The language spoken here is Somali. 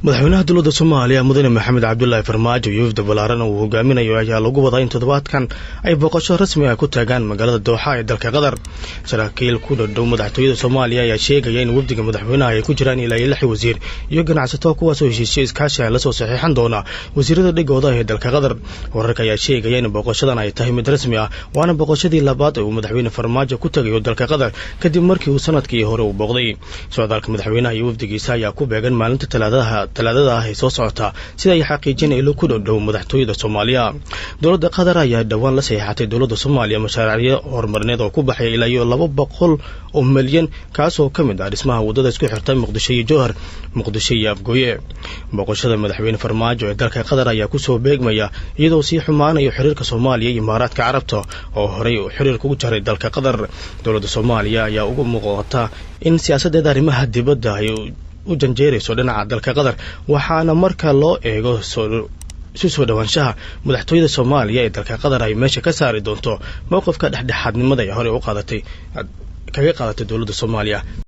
Madaxweynaha dowladda Soomaaliya, Mudane Maxamed Cabdulaahi Farmaajo, iyo wafda balaaran uu hogaaminayo ayaa lagu wadaa in toddobaadkan ay booqasho rasmi ah ku taagaan magaalada Dooxa ee dalka Qatar. Saraakiil ku dhadhow madaxtooyada Soomaaliya ayaa sheegaya in wafdiga madaxweynaha ay ku jiraan ilaa iyo lix wasiir iyo ganacsato, kuwaasoo heshiisyo iskaashi ah lasoo saxiixan doona wasiirada dhigooda ee dalka Qatar. Wararka ayaa sheegaya in booqashadan ay tahay mid rasmi ah, waana booqashadii labaad ee uu madaxweyne Farmaajo ku tagayo dalka Qatar kadib markii uu sanadkii hore uu booqday. Socdaalka madaxweynaha iyo wafdigiisa ayaa ku beegan maalinta Talaadada ah ee soo socota, sida ay xaqiijin ilo ku dhowdhow madaxtooyada Soomaaliya. Dowladda Qatar ayaa dhowaan la saxiixatay dowladda Soomaaliya mashaariicyo horumarineed oo ku baxaya ilaa iyo 200 milyan, kaasoo ka mid ah dhismaha waddada isku xirta Muqdisho iyo Jowhar, Muqdisho iyo Afgooye. Booqashada madaxweyne Farmaajo ee dalka Qatar ayaa kusoo beegmaya iyadoo sii xumaanayo xiriirka Soomaaliya iyo Imaaraadka Carabta, oo horey xiriirka ugu jaray dalka Qatar. Dowladda Soomaaliya ayaa uga muuqata in siyaasaddeeda arrimaha dibadda ay u janjeerayso dhinaca dalka Qatar, waxaana marka loo eego isu soo dhowaanshaha madaxtooyada Soomaaliya ee dalka Qatar ay meesha ka saari doonto mowqifka dhexdhexaadnimada ee horey u qaadatay kaga qaadatay dowladda Soomaaliya.